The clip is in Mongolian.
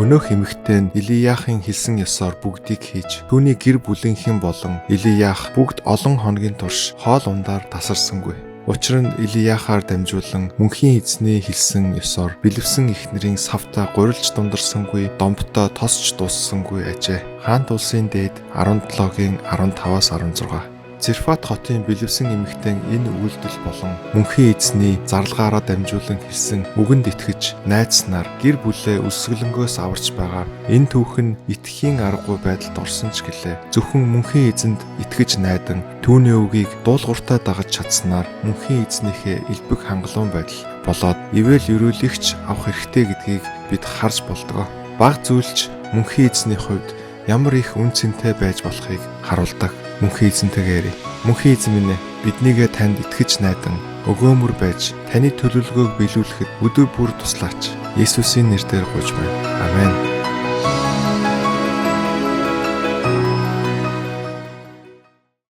Өнөөх эмэгтэй нь Илияхийн хэлсэн ёсоор бүгдийг хийж, түүний гэр бүлийнхэн болон Илиях бүгд олон хоногийн турш хоол ундаар тасарсангүй. Учир нь Илияхаар дамжуулан мөнхийн эзний хэлсэн ёсоор бэлэвсэн эхнэрийн савтай гурилж дундарсангүй, домбтой тосч дууссангүй ажээ. Хаант улсын дээд 17-гийн 15-аас 16. Зерфат хотын бэлэвсэн эмэгтэй энэ үйлдэл болон мөнхийн эзний зарлагаараа дамжуулан хэлсэн үгэнд итгэж найдснаар гэр бүлээ өлсгөлөнгөөс аварч байгаа. Энэ түүх нь итгэхийн аргагүй байдалд орсон ч гэлээ. Зөвхөн мөнхийн эзэнд итгэж найдан түүний үгийг дуулууртаа дагаж чадсанаар мөнхийн эзнийхээ элбэг хангалуун байдал болоод ивэл өрөөлөгч авах хэрэгтэй гэдгийг бид харж болдгоо. Баг зүйлч мөнхийн эзний хувьд ямар их үн цэнтэй байж болохыг харуулдаг. Мөнхийн эзэнтэйгээ ярив. Мөнхийн эзэн минь ээ, биднийгээ танд итгэж найдан өгөөмөр байж таны төлөвлөгөөг биелүүлэхэд өдөр бүр туслаач. Есүсийн нэрээр гуйж байна. Амен.